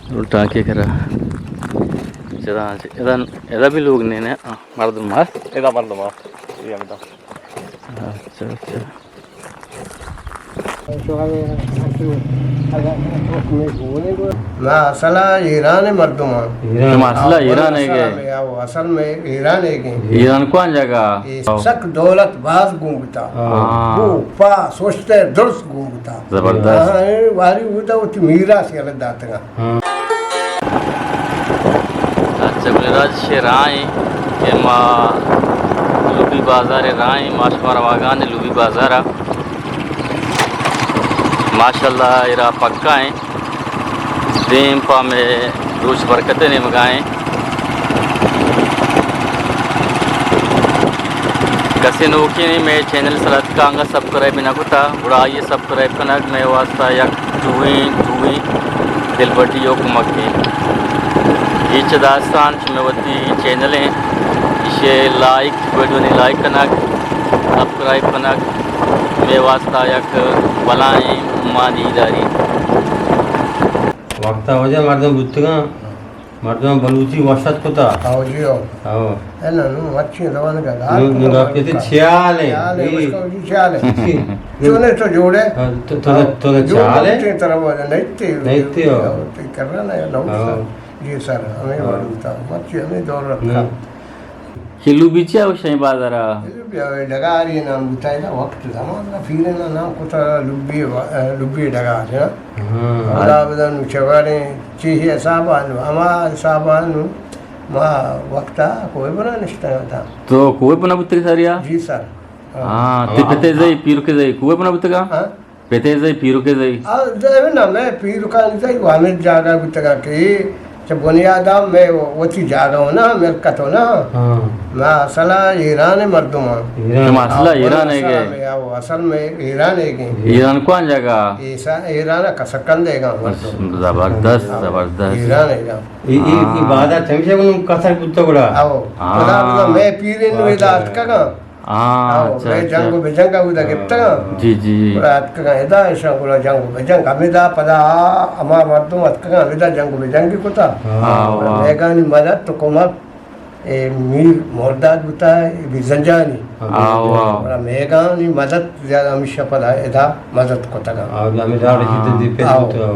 ٹانکے کرا۔ چدا، ادا، ادا بھی لوگ نہیں نا، مردم ہست۔ ادا مردم ہست۔ اے ہمدا۔ اچھا، اچھا۔ ما اصلا ایران مردم ہاں۔ ایران۔ شما اصلا ایران ہے گے؟ او، اصل میں ایران ہے گے۔ ایران کون جگہ؟ اے سک دولت باز گون بوتا۔ ہاں۔ گو پا سوچتے درست گون بوتا۔ زبردست۔ ہاں، اے واری بوتا، وتی میراث یلہ داتگا۔ ہاں۔ اچھا، گلراج شے راہیں کہ ما لوبی بازار راہیں، ما شما رواگان لوبی بازار۔ ماشاءاللہ، ایرا پکا ہیں۔ دیم پہ مئے روچ برکت ءِ نیمگا ایں۔ کسے نوکیں مئے چینل سرا اتکا انگا سبسکرائب نہ کتا، گڑا آئیے سبسکرائب کنگ مئے واسطہ یک ٹوہیں، ٹوہیں دلبڈی و کمکے۔ اے چہ داستان چہ مئے وتی چینل ایں، ایشی لائک، ویڈیو نی لائک کنگ، سبسکرائب کنگ مئے واسطہ یک بلائیں مانی داری۔ وقتا واجہ مردم بوتگاں، مردم بلوچی وش اتک کتا۔ ہاؤ جی، ہاؤ۔ ہاؤ۔ اے نا، نو مرچی زمانگ ءَ گار نو، نو گپ کتے خیال ہے۔ خیال ہے، جی۔ اس کو جی خیال ہے۔ جی۔ چونے تو جوڑے۔ ہاں، تو، تو، ہاؤ۔ تو جو خیال ہے۔ مرچی طرف واجہ نہیں تے۔ نہیں تے ہو۔ ہاؤ، تے کر رہا نا، نو ہاؤ۔ سر۔ جی سر، ہمیں ہاؤ۔ معلوم تھا۔ مرچی ہمیں دور رکھا۔ ہوں۔ کہ لوبی چیا گوشاں اے بازارا؟ لوبی ڈگارے نام بوتا، ادا وقت زمانہ پیرنا نام کتا لوبی، لوبی ڈگار، ہاں۔ ہاں۔ خدا بدا نو چواریں چیزی حسابا نو، ہما حسابا نو ما وقتا کوئی بنا نشتا تھا۔ تو کوئی بنا بوتگے ساریا؟ جی سر۔ ہاں، تی پتے زئی، پیرکے زئی، کوئی بنا بوتگا؟ ہاں۔ پتے زئی، پیرکے زئی؟ آ، زئی نہ، مئے پیرکانی زئی و ہمے جاگہ بوتگا کہ چہ بنیادا مئے وتی جاگہ ہو نا، ملکت ہو نا۔ ہاں۔ ما اصلا ایران مردم ہاں۔ ایران۔ شما اصلا ہاں، ایران ہے اصلا گے؟ مئے، او، اصل مئے ایران ہے گے۔ ایران کون جگہ؟ ایسا، ایران کسکندے گا مردم۔ زبردست، ہاں، زبردست۔ ایران ہے گا۔ ای، ای، ای ہاں۔ بعدا چمشے گنو کسر بوتا گڑا۔ او، ہاں۔ خدا بدا مئے پیرین نو ادا اتکگا۔ ہاں، او، اچھا، اے اچھا۔ جنگ و بجنگ اودا گپتگاں۔ جی، جی۔ گڑا اتکگاں ادا، اشاں گڑا جنگ و بجنگ۔ ہمیدا پدا ہما مردم اتکگاں، ہمیدا جنگ و بجنگ کتا۔ ہاں، واہ۔ میگانی مدد تو کمک، اے میر مرداد بوتا، اے بزنجانی۔ ہاں، واہ۔ گڑا میگانی مدد زیادہ ہمیشہ پدا ادا مدد کتگاں۔ ہاں، ہمیدا رشید دی پہ ہاں۔ بوتا۔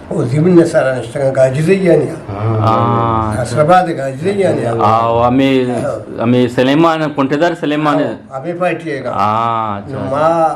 او زمین سرا نشتگاں گاجری یعنی۔ ہاں، ہاں۔ ناصر آباد گاجری یعنی۔ آ، ہمیں، ہاں۔ ہمیں سلیمان، کنٹدار سلیمان۔ ہاں، ہمیں پارٹی ہے گا۔ ہاں، اچھا۔ نو ما،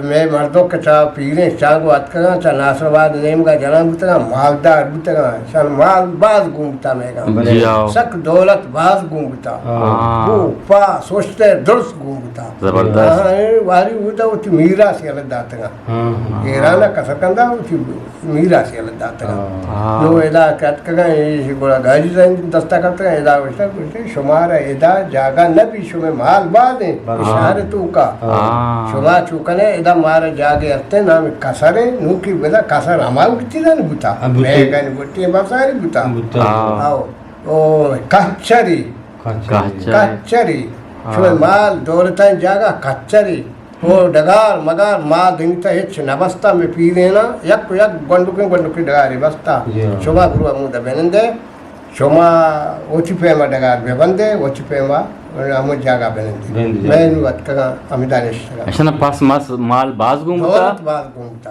مئے مردم کہ چا پیریں چانگو اتکگاں، چا ناصر آباد نیمگا جنان بوتگاں، مالدار بوتگاں، شان مال باز گون بوتا میگا۔ جی، آؤ۔ سک دولت باز گون بوتا۔ ہاں۔ گو پا سوچتے درست گون بوتا۔ زبردست۔ ہاں، اے واری بوتا وتی میراث یلہ داتگاں۔ ہاں، ہاں۔ ایران کسر کندا وتی میراث یلہ داتگ۔ ہاں۔ نو ادا کہ اتکگاں، ایش گڑا گاجی زنگ دستا کپتگاں، ادا گوشتگ، گوشتگ، شمارا ادا جاگہ نہ بی، شمے مال باز ہیں، بلے۔ شہر توکا۔ ہاں۔ شما چو کنے، ادا مارا جاگہ ہستیں، نام کسر ہیں، نوکی بدا کسر ہما گٹی دن بوتا۔ ہاں، بوتی۔ میگن گٹی بساری بوتا۔ بوتا۔ ہاں۔ او، او، کچری۔ کچری۔ کچری۔ کچری۔ ہاں۔ شمے مال دولتان جاگہ کچری۔ او ڈگار مگار ما دنگتا ہچ نہ بستا، مئے پیرینا یک یک گونڈکیں گونڈکیں ڈگارے بستا۔ جی ہاں۔ شما برو ہمودا بنندے، شما وتی پیما ڈگار بہ بندے، وتی پیما ہمو جاگہ بنندے۔ بنندے۔ مئے نو اتکگاں ہمدا نشتگاں۔ اشانا پس مس مال باز گون بوتا؟ دولت باز گون بوتا۔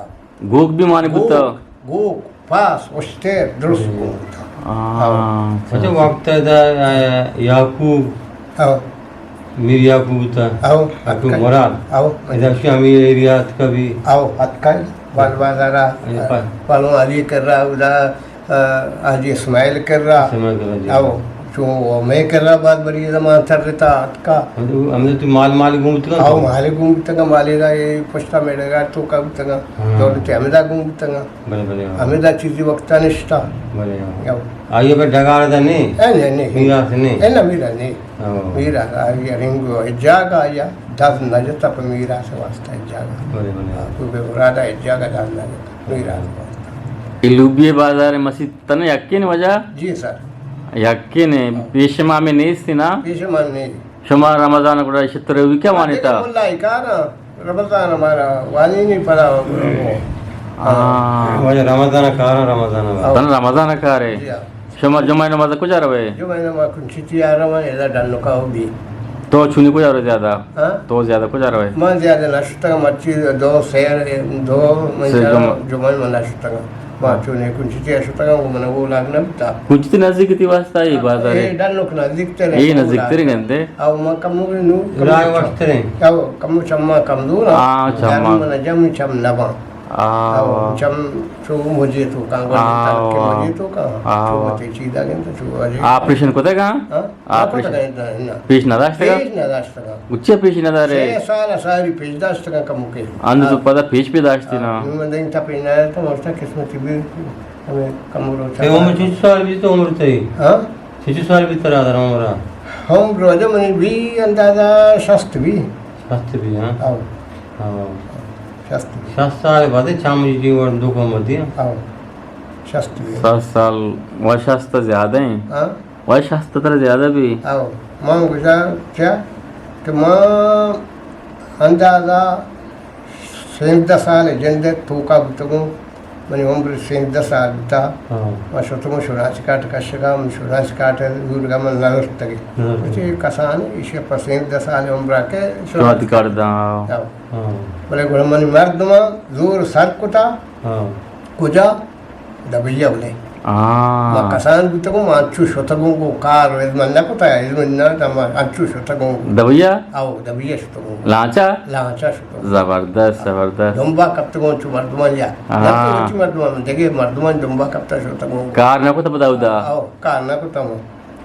گوک بھی مانے گوک۔ بوتا؟ گوک، پاس، اشتر، درست گون بوتا۔ آ، ہاں۔ اچھا، وقت ادا، آ، یعقوب، ہاں۔ میر یعقوب بوتا۔ ہاں، یعقوب اتکا۔ مراد۔ ہاں۔ ادا شی ہمیں ایریا اتکا بھی۔ ہاں، اتکا۔ بال بازارا، اے پا- پالو علی کرا، ادا، آ، حاجی اسماعیل کرا۔ اسماعیل کرا، جی۔ ہاں۔ چو مئے کرا بعد بری زمان ترتا اتکا۔ ہمیں تو مال، مال گون بوتگا؟ ہاں، مال گون بوتگا، مال دا اے پشتا میڑگا توکا بوتگا۔ ہاں۔ دولت ہمدا گون بوتگا۔ بلے، بلے، ہاں۔ ہمدا چیزی وقتا نشتا۔ بلے، ہاں۔ یو۔ آئی پر ڈگار دا نہیں؟ اے، نہیں، نہیں۔ میراث نہیں؟ اے، نہ، میرا نہیں۔ ہاں۔ میرا آئی رنگ و جاگا یا دست نہ جتا پر میراث واسطہ جاگا۔ بلے، بلے۔ ہاں، تو بے مرادا جاگا دست نہ جتا۔ میراث واسطہ۔ اے لوبی بازار مسیت تنے یکین وجہ؟ جی سر۔ یکین ہے، ہاں۔ پیش ما میں نیست نا؟ پیش ما نہیں۔ شما رمضان گڑا شتر ہوئی کیا وانی تا؟ ملا کارا رمضان ہمارا وانی نہیں پڑا۔ ہاں۔ واجہ رمضان کار، رمضان ءَ۔ تن رمضان کار ہے۔ جی ہاں۔ شما جمعہ نماز کجا روے؟ جمعہ نماز کنچی تیار رواں، ادا ڈنکا ہو بھی۔ تو چونی کجا روے زیادہ؟ ہاں؟ تو زیادہ کجا روے؟ من زیادہ نہ شتگاں، مرچی دو سیر، دو من سے جمعہ۔ جمعہ من نہ شتگاں۔ ما چونیں کنچتی ءَ شتگاں، گوں من ءَ وَ لاگ نہ بوتا۔ کنچتی نزیک تئی واسطہ اے بازار اے ہے؟ ڈنک نزیک تر اے۔ اے نزیک تر گندے؟ او ما کمو نو کمو راہ چم۔ وشتریں۔ او کمو چما کم دور۔ ہاں، چما۔ من جم چم نباں۔ آ۔ او چم چو مجھے تو کاں گوڑ آ۔ تلک کے مجھے تو کاں۔ آ۔ چو متے چیدا گندے تو چو اجے۔ آپریشن کتگا؟ ہاں؟ آپریشن۔ نہ کتگا، نہ، نہ۔ پیش نہ داشتگا؟ پیش نہ داشتگا۔ گچیا پیش نہ دارے؟ سے سال ساری پیش داشتگا کمو کے۔ انو تو پدا پیش پہ داشتی نا؟ ہاں، من دین تا پیش نہ تو مرتا قسمتی بھی ہمیں کمو روچا۔ اے عمر چنچو سال بیت عمر تئی؟ ہاں؟ چنچو سال بیت ترا در عمر؟ عمر روزہ منی بھی اندازہ شست بھی۔ شست بھی، ہاں؟ ہاں۔ ہاں۔ شست بھی۔ شست سال بعد چامری دی ور دو کم دی۔ ہاں۔ شست بھی۔ شست سال و شست زیادہ ہیں۔ ہاں۔ وش ہست ترا زیادہ بی؟ او، من گوشاں چیا کہ من اندازہ سیزدہ سال جند ءِ توکا بوتگوں، منی عمر سیزدہ سال بوتا۔ ہاں۔ من شتگوں شوناچ کاٹ کشگا، من شوناچ کاٹ زورگا من نہ زرتگی۔ نہ زرتگی۔ گوشتی کسان ایشی پہ سیزدہ سال عمرا کہ شوناچ کاٹ داں۔ او۔ ہاں۔ بلے گڑا منی مردماں زور سر کتا۔ ہاں۔ کجا؟ دبئی ءَ بلے۔ آ۔ ما کسان بوتگوں، ما انچو شتگوں گوں کار، ازمن نہ کتا، ازمن نہ کتا، ما انچو شتگوں گوں۔ دبئی ءَ؟ آؤ، دبئی ءَ شتگوں گوں۔ لانچا؟ لانچا شتگوں۔ زبردست، زبردست۔ دمبا کپتگوں چو مردمان یا۔ آ۔ نہ تو چو مردمان، دگہ مردمان دمبا کپتا شتگوں گوں۔ کار نہ کتا پدا اودا؟ آؤ، کار نہ کتا ما۔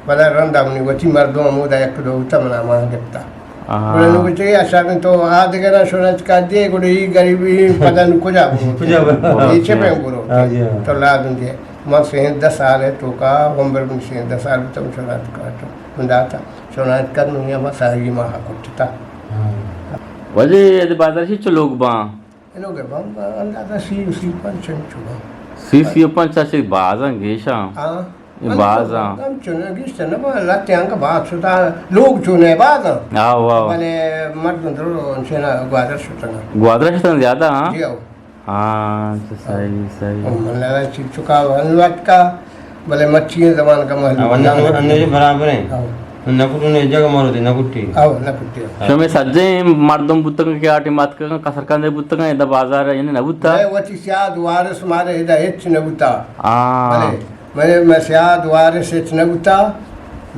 پدا رندا منی وتی مردم ہمودا یک دو بوتا، منا ہما گپتا۔ آہا۔ گڑا نوں گوشتی، اچھا، تو آ دگراں شوناچ کاٹ دیئے، گڑا ای گریبی پدا نوں کجا برو؟ کجا برو؟ اے چہ پیم برو؟ ہاں جی، ہاں۔ تو لازم دیئے۔ ما سیزدہ سال ءِ توکا، عمر من سیزدہ سال بوتا، من شوناچ کاٹ من داتا۔ شوناچ کاٹ نوں یا ما ساری ماہ کٹتا۔ ہاں۔ واجہ، اے بازار چنچو لوگ باں؟ اے لوگ باں، اندازہ سی، سی پنچ انچو باں۔ سی، سی پنچ، اچھا، بازاں گیشاں۔ ہاں۔ اے بازاں۔ ہم چون گیشتر نہ باں، لہتے انگہ باز شتا، لوگ چون اے بازاں۔ آو، آو۔ بلے مردم درو انچنا گوادر شتنا۔ گوادر شتنا زیادہ، ہاں؟ جی، آو۔ ہاں، اچھا، صحیح، صحیح۔ من لگا چی چکا ون وقت کا، بلے مچی زبان کا محل۔ آو، انجو برابر ہیں۔ آو۔ نہ کٹو نے جگہ مارو دے، نہ کٹی۔ آو، نہ کٹی۔ شمے سجیں مردم بوتگن کہ آٹی ماتکگن، کسر کندے بوتگن، ادا بازار یعنی نہ بوتا؟ میں وتی سیاد وارث مارے ادا ہچ نہ بوتا۔ ہاں۔ بلے مئے، مئے سیاد وارث ہچ نہ بوتا۔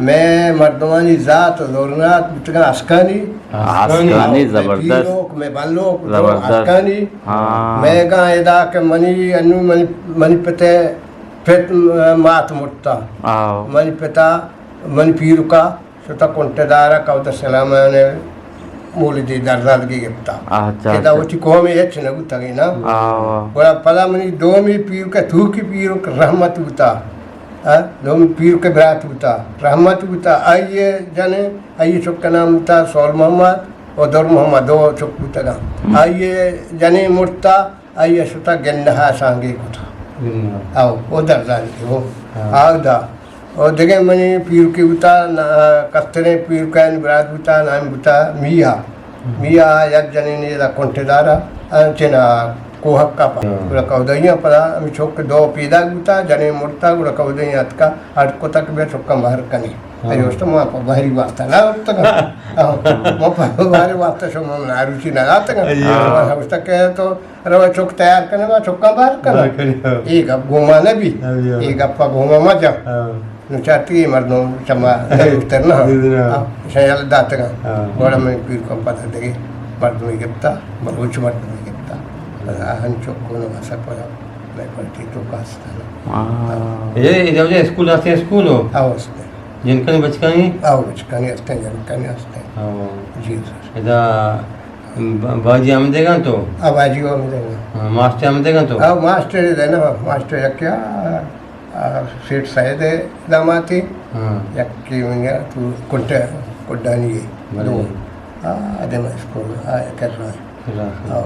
مئے مردمانی ذات و زورنات بوتگاں اسکانی۔ اسکانی، اسکانی، زبردست۔ مئے پیروک، مئے بلوک، زبردست۔ اسکانی۔ ہاں۔ مئے گاں ادا کہ منی، انو منی، منی پتے پت مات مرتا۔ آو۔ منی پتا، منی پیرکا شتا کنٹے دارا کہودا سلامانے مولدی درزادگی گپتا۔ اچھا، ادا اچھا۔ وتی قومے ہچ نہ بوتگی نا۔ آو۔ گڑا پدا منی دومی پیرک، توکی پیرک رحمت بوتا۔ ہاں، دومی پیرک برات بوتا۔ رحمت بوتا۔ آئیے جنے، آئیے چک نام بوتا سول محمد و در محمد، دو چک بوتگا۔ ہم۔ آئیے جنے مرتا، آئی ء شتا گندہ ء سانگے کتا۔ گندہ۔ او، او درزانی ہو۔ ہاں۔ آ دا۔ او دگہ منی پیرکی بوتا، نا-، کستریں پیرکانی برات بوتا، نام بوتا میا۔ ہم۔ میا یک جنین ادا کنٹے دارا، انچنا کوہک کا پا۔ ہاں۔ گڑا کودیاں پدا ہمیں چوک دو پیدا بوتا، جنین مرتا، گڑا کودیاں اتکا، اڑ کتک بیا چکاں بہر کنی۔ ہاں۔ ایوشتا ما پا بہری واسطہ نہ اتکا۔ ہاں۔ ما پا بہری واسطہ شما من آروچی نہ آتکا۔ ہاں۔ ما ہوشتا کہ تو روئے چک تیار کنے، ما چکاں بار کنا۔ بار کنے، ہاں۔ اے گپ گوما نہ بی۔ ہاں، ہاں۔ اے گپا گوما مجا۔ ہاں۔ نو چاتی مردم چما ضرور تر نہ۔ ضرور نہ۔ ہاں، شاید داتگا۔ ہاں۔ گوڑا من پیر کم پتہ دگے مردمی گپتا، بلوچ مردمی گپتا۔ پدا ہن چک کو نو اسا پدا میں پرتی تو کاستا۔ ہاں۔ اے، اے جو اسکول آتے اسکول ہو؟ آو استے۔ جنکانی بچکانی؟ آو بچکانی استے، جنکانی استے۔ ہاں۔ جی سر۔ ادا با-، باجی آمدگاں تو؟ آ، باجی آمدگاں۔ ہاں، ماسٹر آمدگاں تو؟ آ، ماسٹر دے نا، ماسٹر یک کیا، آ، سیٹھ سید داماتی، ہاں۔ یک کی منگا تو کنٹے، کڈانی ہے۔ بلے۔ دو۔ آ، ادم اسکول، آ، کر رہا ہے۔ کر رہا ہے۔ آ۔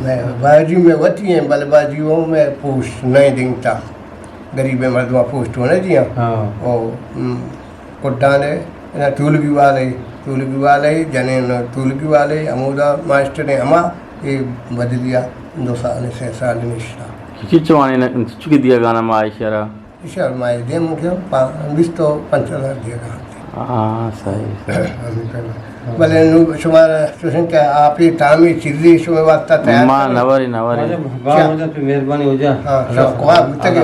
میں باجی میں وتی ہیں، بلے باجی وہ میں پوسٹ نہیں دینتا۔ غریب مردم پوسٹ ہونے دیا۔ ہاں۔ او، ام، کڈان ء، انا تولگی والے، تولگی والے، جنین تولگی والے، ہمودا ماسٹر ء ہما اے بدلیا دو سال، سے سال نشتا۔ چی چوانی نہ، چکی دیا گانا ما اشارہ؟ اشارہ ما دیم کے پا-، بیست و پنچ ہزار دیا گانا۔ ہاں، صحیح، صحیح۔ بلے نو شمار چوشن کہ آپی تامی چیزی شما واسطہ تیار ما کرو۔ نوری، نوری۔ واجہ، با کیا؟ واجہ تو مہربانی ہو جا۔ ہاں، شوق واب تک۔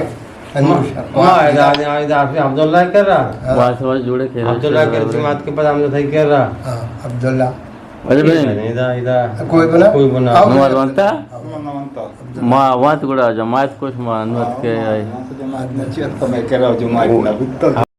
ما، ما ادا، ادا، ادا عبداللہ کر رہا۔ ہاں۔ بس، بس، جوڑے کھیل عبداللہ کر جماعت کے پتہ ہم تو صحیح کر رہا۔ ہاں، عبداللہ۔ اجے بھائی۔ ادا، ادا۔ کوئی بنا؟ کوئی بنا۔ آؤ۔ نماز وانتا؟ ما وانت گڑا جماعت کوش ما نوت کے آئی۔ جماعت نہ چیت تو میں کرا جماعت نہ بیتا۔